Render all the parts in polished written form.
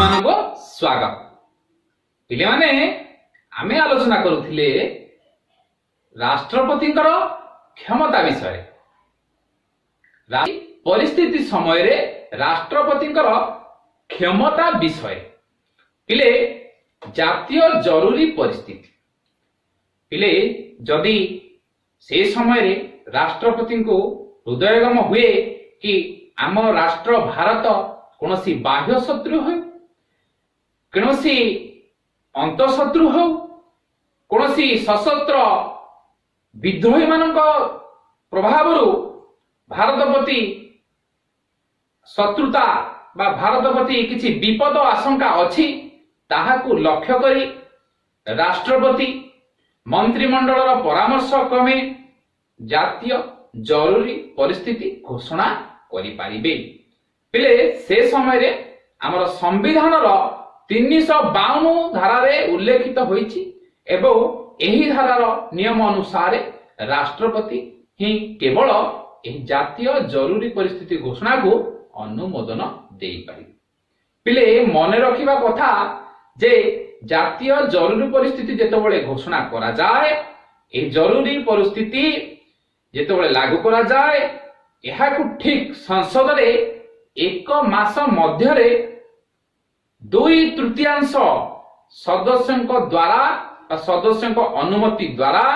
ତୁମମାନଙ୍କୁ ସ୍ୱାଗତ। ପିଲାମାନେ, ଆମେ ଆଲୋଚନା କରୁଥିଲେ ରାଷ୍ଟ୍ରପତିଙ୍କର କ୍ଷମତା ବିଷୟରେ। ପରିସ୍ଥିତି ସମୟରେ ରାଷ୍ଟ୍ରପତିଙ୍କର କ୍ଷମତା ବିଷୟରେ। ପିଲେ, ଜାତୀୟ ଜରୁରୀ ପରିସ୍ଥିତି। ପିଲେ, ଯଦି ସେ ସମୟରେ ରାଷ୍ଟ୍ରପତିଙ୍କୁ ହୃଦୟଙ୍ଗମ ହୁଏ କି ଆମ ରାଷ୍ଟ୍ର ଭାରତ କୌଣସି ବାହ୍ୟ ଶତ୍ରୁ ହେଉ, କୌଣସି ଅନ୍ତଃଶତ୍ରୁ ହେଉ, କୌଣସି ସଶସ୍ତ୍ର ବିଦ୍ରୋହୀମାନଙ୍କ ପ୍ରଭାବରୁ ଭାରତ ପ୍ରତି ଶତ୍ରୁତା ବା ଭାରତ ପ୍ରତି କିଛି ବିପଦ ଆଶଙ୍କା ଅଛି, ତାହାକୁ ଲକ୍ଷ୍ୟ କରି ରାଷ୍ଟ୍ରପତି ମନ୍ତ୍ରିମଣ୍ଡଳର ପରାମର୍ଶ କ୍ରମେ ଜାତୀୟ ଜରୁରୀ ପରିସ୍ଥିତି ଘୋଷଣା କରିପାରିବେ। ପିଲେ, ସେ ସମୟରେ ଆମର ସମ୍ବିଧାନର 352 ଧାରାରେ ଉଲ୍ଲେଖିତ ହୋଇଛି ଏବଂ ଏହି ଧାରାର ନିୟମ ଅନୁସାରେ ରାଷ୍ଟ୍ରପତି ହିଁ କେବଳ ଏହି ଜାତୀୟ ଜରୁରୀ ପରିସ୍ଥିତି ଘୋଷଣାକୁ ଅନୁମୋଦନ ଦେଇପାରିବେ। ପିଲେ, ମନେ ରଖିବା କଥା ଯେ ଜାତୀୟ ଜରୁରୀ ପରିସ୍ଥିତି ଯେତେବେଳେ ଘୋଷଣା କରାଯାଏ, ଏହି ଜରୁରୀ ପରିସ୍ଥିତି ଯେତେବେଳେ ଲାଗୁ କରାଯାଏ, ଏହାକୁ ଠିକ ସଂସଦରେ ଏକ ମାସ ମଧ୍ୟରେ 2/3 ସଦସ୍ୟଙ୍କ ଦ୍ୱାରା ବା ସଦସ୍ୟଙ୍କ ଅନୁମତି ଦ୍ୱାରା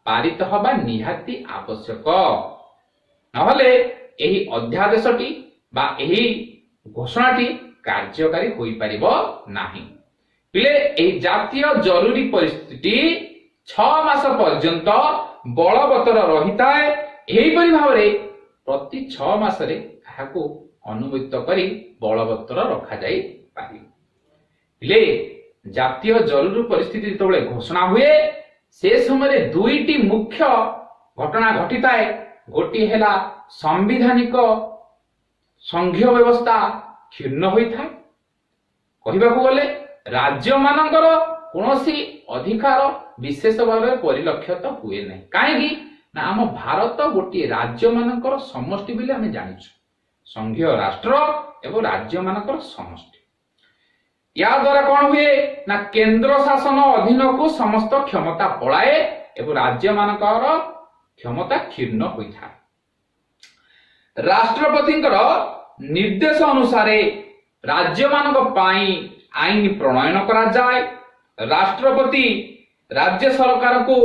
ପାରିତ ହେବା ନିହାତି ଆବଶ୍ୟକ। ନହେଲେ ଏହି ଅଧ୍ୟାଦେଶଟି ବା ଏହି ଘୋଷଣାଟି କାର୍ଯ୍ୟକାରୀ ହୋଇପାରିବ ନାହିଁ। ପିଲେ, ଏହି ଜାତୀୟ ଜରୁରୀ ପରିସ୍ଥିତି 6 ମାସ ପର୍ଯ୍ୟନ୍ତ ବଳବତ୍ତର ରହିଥାଏ। ଏହିପରି ଭାବରେ ପ୍ରତି 6 ମାସରେ ଏହାକୁ ଅନୁମୋଦିତ କରି ବଳବତ୍ତର ରଖାଯାଇ ପାରିବ। ପିଲେ, ଜାତୀୟ ଜରୁରୀ ପରିସ୍ଥିତି ଯେତେବେଳେ ଘୋଷଣା ହୁଏ, ସେ ସମୟରେ ଦୁଇଟି ମୁଖ୍ୟ ଘଟଣା ଘଟିଥାଏ। ଗୋଟିଏ ହେଲା ସାମ୍ବିଧାନିକ ସଂଘୀୟ ବ୍ୟବସ୍ଥା କ୍ଷୁଣ୍ଣ ହୋଇଥାଏ। କହିବାକୁ ଗଲେ ରାଜ୍ୟମାନଙ୍କର କୌଣସି ଅଧିକାର ବିଶେଷ ଭାବରେ ପରିଲକ୍ଷିତ ହୁଏ ନାହିଁ। କାହିଁକି ନା ଆମ ଭାରତ ଗୋଟିଏ ରାଜ୍ୟମାନଙ୍କର ସମଷ୍ଟି ବୋଲି ଆମେ ଜାଣିଛୁ। ସଂଘୀୟ ରାଷ୍ଟ୍ର ଏବଂ ରାଜ୍ୟମାନଙ୍କର ସମଷ୍ଟି। ୟା ଦ୍ୱାରା କଣ ହୁଏ ନା କେନ୍ଦ୍ର ଶାସନ ଅଧୀନକୁ ସମସ୍ତ କ୍ଷମତା ପଳାଏ ଏବଂ ରାଜ୍ୟମାନଙ୍କର କ୍ଷମତା କ୍ଷୁଣ୍ଣ ହୋଇଥାଏ। ରାଷ୍ଟ୍ରପତିଙ୍କର ନିର୍ଦ୍ଦେଶ ଅନୁସାରେ ରାଜ୍ୟମାନଙ୍କ ପାଇଁ ଆଇନ ପ୍ରଣୟନ କରାଯାଏ। ରାଷ୍ଟ୍ରପତି ରାଜ୍ୟ ସରକାରଙ୍କୁ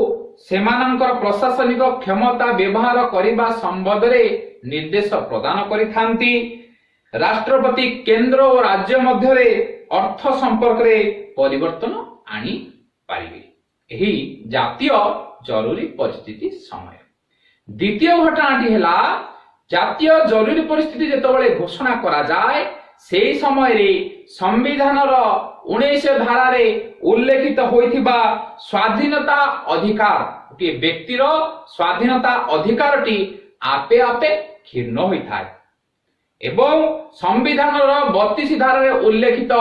ସେମାନଙ୍କର ପ୍ରଶାସନିକ କ୍ଷମତା ବ୍ୟବହାର କରିବା ସମ୍ବନ୍ଧରେ ନିର୍ଦ୍ଦେଶ ପ୍ରଦାନ କରିଥାନ୍ତି। ରାଷ୍ଟ୍ରପତି କେନ୍ଦ୍ର ଓ ରାଜ୍ୟ ମଧ୍ୟରେ ଅର୍ଥ ସମ୍ପର୍କରେ ପରିବର୍ତ୍ତନ ଆଣିପାରିବେ ଏହି ଜାତୀୟ ଜରୁରୀ ପରିସ୍ଥିତି ସମୟ। ଦ୍ୱିତୀୟ ଘଟଣାଟି ହେଲା, ଜାତୀୟ ଜରୁରୀ ପରିସ୍ଥିତି ଯେତେବେଳେ ଘୋଷଣା କରାଯାଏ, ସେହି ସମୟରେ ସମ୍ବିଧାନର 19 ଧାରାରେ ଉଲ୍ଲେଖିତ ହୋଇଥିବା ସ୍ୱାଧୀନତା ଅଧିକାର, ଗୋଟିଏ ବ୍ୟକ୍ତିର ସ୍ୱାଧୀନତା ଅଧିକାରଟି ଆପେ ଆପେ କ୍ଷୁଣ୍ଣ ହୋଇଥାଏ ଏବଂ ସମ୍ବିଧାନର 32 ଧାରାରେ ଉଲ୍ଲେଖିତ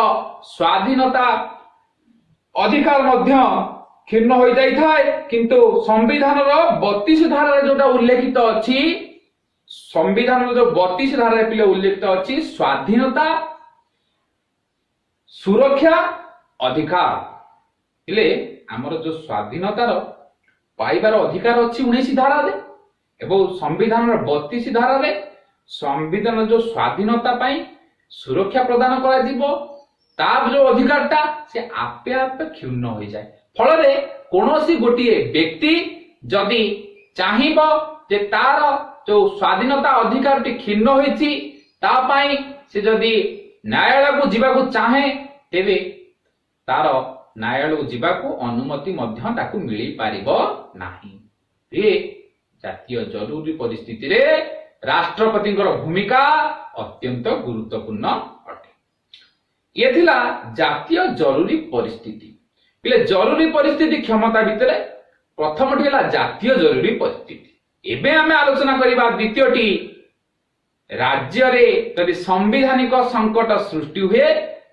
ସ୍ୱାଧୀନତା ଅଧିକାର ମଧ୍ୟ କ୍ଷୁଣ୍ଣ ହୋଇଯାଇଥାଏ। କିନ୍ତୁ ସମ୍ବିଧାନର 32 ଧାରାରେ ଯୋଉଟା ଉଲ୍ଲେଖିତ ଅଛି, ସମ୍ବିଧାନର ଯୋଉ 32 ଧାରାରେ ପିଲେ ଉଲ୍ଲେଖିତ ଅଛି ସ୍ୱାଧୀନତା ସୁରକ୍ଷା ଅଧିକାର, ହେଲେ ଆମର ଯୋଉ ସ୍ୱାଧୀନତାର ପାଇବାର ଅଧିକାର ଅଛି 19 ଧାରାରେ ଏବଂ ସମ୍ବିଧାନର 32 ଧାରାରେ ସମ୍ବିଧାନ ଯୋଉ ସ୍ୱାଧୀନତା ପାଇଁ ସୁରକ୍ଷା ପ୍ରଦାନ କରାଯିବ, ତା ଯୋଉ ଅଧିକାରଟା ସେ ଆପେ ଆପେ କ୍ଷୁଣ୍ଣ ହୋଇଯାଏ। ଫଳରେ କୌଣସି ଗୋଟିଏ ବ୍ୟକ୍ତି ଯଦି ଚାହିଁବ ଯେ ତାର ଯୋଉ ସ୍ୱାଧୀନତା ଅଧିକାରଟି କ୍ଷୁଣ୍ଣ ହୋଇଛି, ତା ପାଇଁ ସେ ଯଦି ନ୍ୟାୟାଳୟକୁ ଯିବାକୁ ଚାହେଁ, ତେବେ ତାର ନ୍ୟାୟାଳୟକୁ ଯିବାକୁ ଅନୁମତି ମଧ୍ୟ ତାକୁ ମିଳିପାରିବ ନାହିଁ। ଏ ଜାତୀୟ ଜରୁରୀ ପରିସ୍ଥିତିରେ ରାଷ୍ଟ୍ରପତିଙ୍କର ଭୂମିକା ଅତ୍ୟନ୍ତ ଗୁରୁତ୍ୱପୂର୍ଣ୍ଣ ଅଟେ। ଇଏ ଥିଲା ଜାତୀୟ ଜରୁରୀ ପରିସ୍ଥିତି। ପିଲେ, ଜରୁରୀ ପରିସ୍ଥିତି କ୍ଷମତା ଭିତରେ ପ୍ରଥମଟି ହେଲା ଜାତୀୟ ଜରୁରୀ ପରିସ୍ଥିତି। ଏବେ ଆମେ ଆଲୋଚନା କରିବା ଦ୍ୱିତୀୟଟି। ରାଜ୍ୟରେ ଯଦି ସାମ୍ବିଧାନିକ ସଙ୍କଟ ସୃଷ୍ଟି ହୁଏ,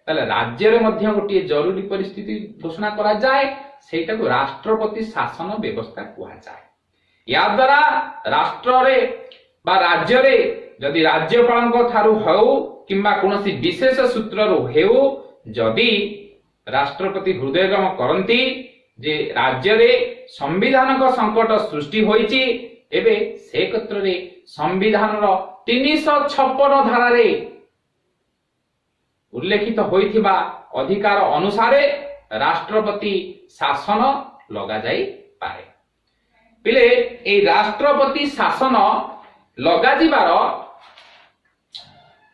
ତାହେଲେ ରାଜ୍ୟରେ ମଧ୍ୟ ଗୋଟିଏ ଜରୁରୀ ପରିସ୍ଥିତି ଘୋଷଣା କରାଯାଏ। ସେଇଟାକୁ ରାଷ୍ଟ୍ରପତି ଶାସନ ବ୍ୟବସ୍ଥା କୁହାଯାଏ। ୟା ଦ୍ୱାରା ରାଷ୍ଟ୍ରରେ ବା ରାଜ୍ୟରେ ଯଦି ରାଜ୍ୟପାଳଙ୍କ ଠାରୁ ହେଉ କିମ୍ବା କୌଣସି ବିଶେଷ ସୂତ୍ରରୁ ହେଉ, ଯଦି ରାଷ୍ଟ୍ରପତି ହୃଦୟଙ୍ଗମ କରନ୍ତି ଯେ ରାଜ୍ୟରେ ସମ୍ବିଧାନକ ସଙ୍କଟ ସୃଷ୍ଟି ହୋଇଛି, ତେବେ ସେ କ୍ଷେତ୍ରରେ ସମ୍ବିଧାନର 356 ଧାରାରେ ଉଲ୍ଲେଖିତ ହୋଇଥିବା ଅଧିକାର ଅନୁସାରେ ରାଷ୍ଟ୍ରପତି ଶାସନ ଲଗାଯାଇପାରେ। ପିଲେ, ଏଇ ରାଷ୍ଟ୍ରପତି ଶାସନ ଲଗାଯିବାର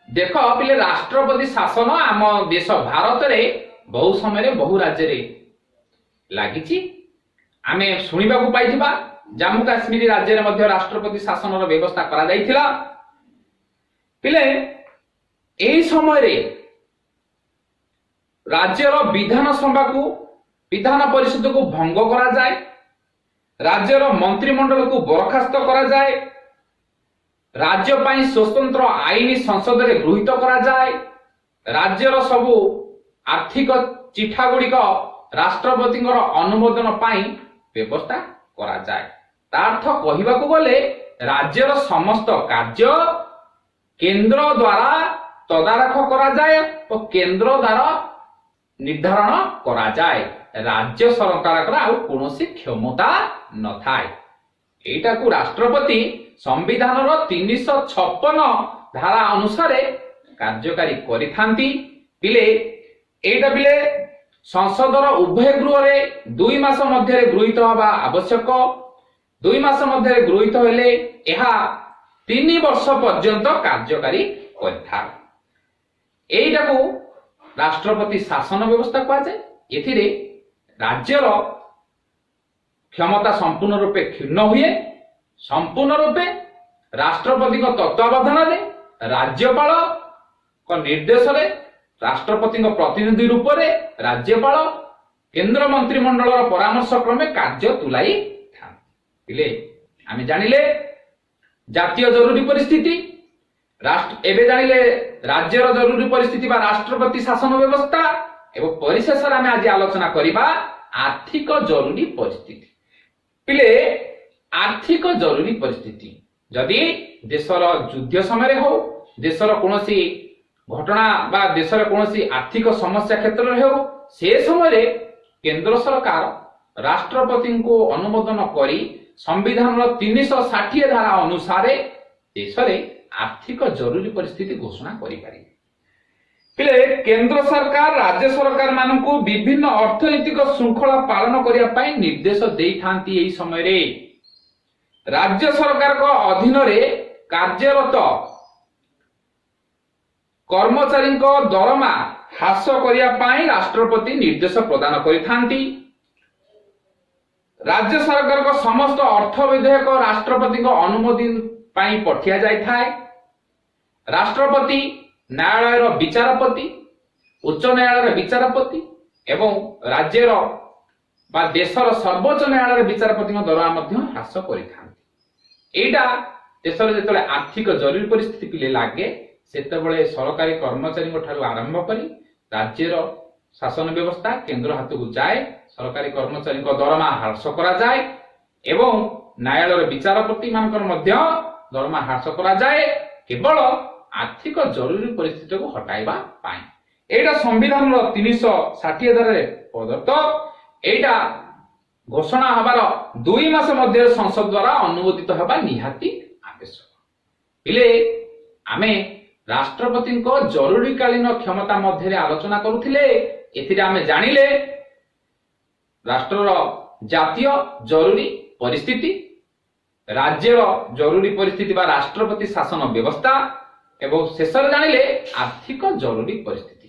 ଦେଖ ପିଲେ, ରାଷ୍ଟ୍ରପତି ଶାସନ ଆମ ଦେଶ ଭାରତରେ ବହୁ ସମୟରେ ବହୁ ରାଜ୍ୟରେ ଲାଗିଛି। ଆମେ ଶୁଣିବାକୁ ପାଇଥିବା, ଜାମ୍ମୁ କାଶ୍ମୀର ରାଜ୍ୟରେ ମଧ୍ୟ ରାଷ୍ଟ୍ରପତି ଶାସନର ବ୍ୟବସ୍ଥା କରାଯାଇଥିଲା। ପିଲେ, ଏହି ସମୟରେ ରାଜ୍ୟର ବିଧାନସଭାକୁ, ବିଧାନ ପରିଷଦକୁ ଭଙ୍ଗ କରାଯାଏ, ରାଜ୍ୟର ମନ୍ତ୍ରିମଣ୍ଡଳକୁ ବରଖାସ୍ତ କରାଯାଏ, ରାଜ୍ୟ ପାଇଁ ସ୍ୱତନ୍ତ୍ର ଆଇନ ସଂସଦରେ ଗୃହୀତ କରାଯାଏ, ରାଜ୍ୟର ସବୁ ଆର୍ଥିକ ଚିଠା ଗୁଡ଼ିକ ରାଷ୍ଟ୍ରପତିଙ୍କର ଅନୁମୋଦନ ପାଇଁ ବ୍ୟବସ୍ଥା କରାଯାଏ। ତା ଅର୍ଥ କହିବାକୁ ଗଲେ ରାଜ୍ୟର ସମସ୍ତ କାର୍ଯ୍ୟ କେନ୍ଦ୍ର ଦ୍ୱାରା ତଦାରଖ କରାଯାଏ ଓ କେନ୍ଦ୍ର ଦ୍ୱାରା ନିର୍ଦ୍ଧାରଣ କରାଯାଏ। ରାଜ୍ୟ ସରକାରଙ୍କର ଆଉ କୌଣସି କ୍ଷମତା ନଥାଏ। ଏଇଟାକୁ ରାଷ୍ଟ୍ରପତି ସମ୍ବିଧାନର 356 ଧାରା ଅନୁସାରେ କାର୍ଯ୍ୟକାରୀ କରିଥାନ୍ତି। ପିଲେ, ଏଇଟା ପିଲେ ସଂସଦର ଉଭୟ ଗୃହରେ 2 ମାସ ମଧ୍ୟରେ ଗୃହୀତ ହେବା ଆବଶ୍ୟକ। 2 ମାସ ମଧ୍ୟରେ ଗୃହୀତ ହେଲେ ଏହା 3 ବର୍ଷ ପର୍ଯ୍ୟନ୍ତ କାର୍ଯ୍ୟକାରୀ କରିଥାଏ। ଏଇଟାକୁ ରାଷ୍ଟ୍ରପତି ଶାସନ ବ୍ୟବସ୍ଥା କୁହାଯାଏ। ଏଥିରେ ରାଜ୍ୟର କ୍ଷମତା ସମ୍ପୂର୍ଣ୍ଣ ରୂପେ କ୍ଷୁଣ୍ଣ ହୁଏ। ସମ୍ପୂର୍ଣ୍ଣ ରୂପେ ରାଷ୍ଟ୍ରପତିଙ୍କ ତତ୍ତ୍ୱାବଧାନରେ, ରାଜ୍ୟପାଳଙ୍କ ନିର୍ଦ୍ଦେଶରେ, ରାଷ୍ଟ୍ରପତିଙ୍କ ପ୍ରତିନିଧି ରୂପରେ ରାଜ୍ୟପାଳ କେନ୍ଦ୍ର ମନ୍ତ୍ରିମଣ୍ଡଳର ପରାମର୍ଶ କ୍ରମେ କାର୍ଯ୍ୟ ତୁଲାଇଥାନ୍ତି। ପିଲେ, ଆମେ ଜାଣିଲେ ଜାତୀୟ ଜରୁରୀ ପରିସ୍ଥିତି, ରାଷ୍ଟ୍ର ଏବେ ଜାଣିଲେ ରାଜ୍ୟର ଜରୁରୀ ପରିସ୍ଥିତି ବା ରାଷ୍ଟ୍ରପତି ଶାସନ ବ୍ୟବସ୍ଥା ଏବଂ ପରିଶେଷରେ ଆମେ ଆଜି ଆଲୋଚନା କରିବା ଆର୍ଥିକ ଜରୁରୀ ପରିସ୍ଥିତି। ପିଲେ, ଆର୍ଥିକ ଜରୁରୀ ପରିସ୍ଥିତି ଯଦି ଦେଶର ଯୁଦ୍ଧ ସମୟରେ ହଉ, ଦେଶର କୌଣସି ଘଟଣା ବା ଦେଶର କୌଣସି ଆର୍ଥିକ ସମସ୍ୟା କ୍ଷେତ୍ରରେ ହେଉ, ସେ ସମୟରେ କେନ୍ଦ୍ର ସରକାର ରାଷ୍ଟ୍ରପତିଙ୍କୁ ଅନୁମୋଦନ କରି ସମ୍ବିଧାନର 360 ଧାରା ଅନୁସାରେ ଦେଶରେ ଆର୍ଥିକ ଜରୁରୀ ପରିସ୍ଥିତି ଘୋଷଣା କରିପାରିବେ। ପିଲେ, କେନ୍ଦ୍ର ସରକାର ରାଜ୍ୟ ସରକାର ମାନଙ୍କୁ ବିଭିନ୍ନ ଅର୍ଥନୈତିକ ଶୃଙ୍ଖଳା ପାଳନ କରିବା ପାଇଁ ନିର୍ଦ୍ଦେଶ ଦେଇଥାନ୍ତି। ଏହି ସମୟରେ ରାଜ୍ୟ ସରକାରଙ୍କ ଅଧୀନରେ କାର୍ଯ୍ୟରତ କର୍ମଚାରୀଙ୍କ ଦରମା ହ୍ରାସ କରିବା ପାଇଁ ରାଷ୍ଟ୍ରପତି ନିର୍ଦ୍ଦେଶ ପ୍ରଦାନ କରିଥାନ୍ତି। ରାଜ୍ୟ ସରକାରଙ୍କ ସମସ୍ତ ଅର୍ଥ ବିଧେୟକ ରାଷ୍ଟ୍ରପତିଙ୍କ ଅନୁମୋଦନ ପାଇଁ ପଠିଆ ଯାଇଥାଏ। ରାଷ୍ଟ୍ରପତି ନ୍ୟାୟାଳୟର ବିଚାରପତି, ଉଚ୍ଚ ନ୍ୟାୟାଳୟର ବିଚାରପତି ଏବଂ ରାଜ୍ୟର ବା ଦେଶର ସର୍ବୋଚ୍ଚ ନ୍ୟାୟାଳୟର ବିଚାରପତିଙ୍କ ଦରମା ମଧ୍ୟ ହ୍ରାସ କରିଥାନ୍ତି। ଏଇଟା ଦେଶରେ ଯେତେବେଳେ ଆର୍ଥିକ ଜରୁରୀ ପରିସ୍ଥିତି ପିଲେ ଲାଗେ, ସେତେବେଳେ ସରକାରୀ କର୍ମଚାରୀଙ୍କ ଠାରୁ ଆରମ୍ଭ କରି ରାଜ୍ୟର ଶାସନ ବ୍ୟବସ୍ଥା କେନ୍ଦ୍ର ହାତକୁ ଯାଏ। ସରକାରୀ କର୍ମଚାରୀଙ୍କ ଦରମା ହ୍ରାସ କରାଯାଏ ଏବଂ ନ୍ୟାୟାଳୟର ବିଚାରପତି ମାନଙ୍କର ମଧ୍ୟ ଦରମା ହ୍ରାସ କରାଯାଏ, କେବଳ ଆର୍ଥିକ ଜରୁରୀ ପରିସ୍ଥିତିକୁ ହଟାଇବା ପାଇଁ। ଏଇଟା ସମ୍ବିଧାନର 360 ଧାରାରେ ପ୍ରଦତ୍ତ। ଏଇଟା ଘୋଷଣା ହେବାର 2 ମାସ ମଧ୍ୟରେ ସଂସଦ ଦ୍ୱାରା ଅନୁମୋଦିତ ହେବା ନିହାତି ଆବଶ୍ୟକ। ପିଲେ, ଆମେ ରାଷ୍ଟ୍ରପତିଙ୍କ ଜରୁରୀକାଳୀନ କ୍ଷମତା ମଧ୍ୟରେ ଆଲୋଚନା କରୁଥିଲେ। ଏଥିରେ ଆମେ ଜାଣିଲେ ରାଷ୍ଟ୍ରର ଜାତୀୟ ଜରୁରୀ ପରିସ୍ଥିତି, ରାଜ୍ୟର ଜରୁରୀ ପରିସ୍ଥିତି ବା ରାଷ୍ଟ୍ରପତି ଶାସନ ବ୍ୟବସ୍ଥା ଏବଂ ଶେଷରେ ଜାଣିଲେ ଆର୍ଥିକ ଜରୁରୀ ପରିସ୍ଥିତି।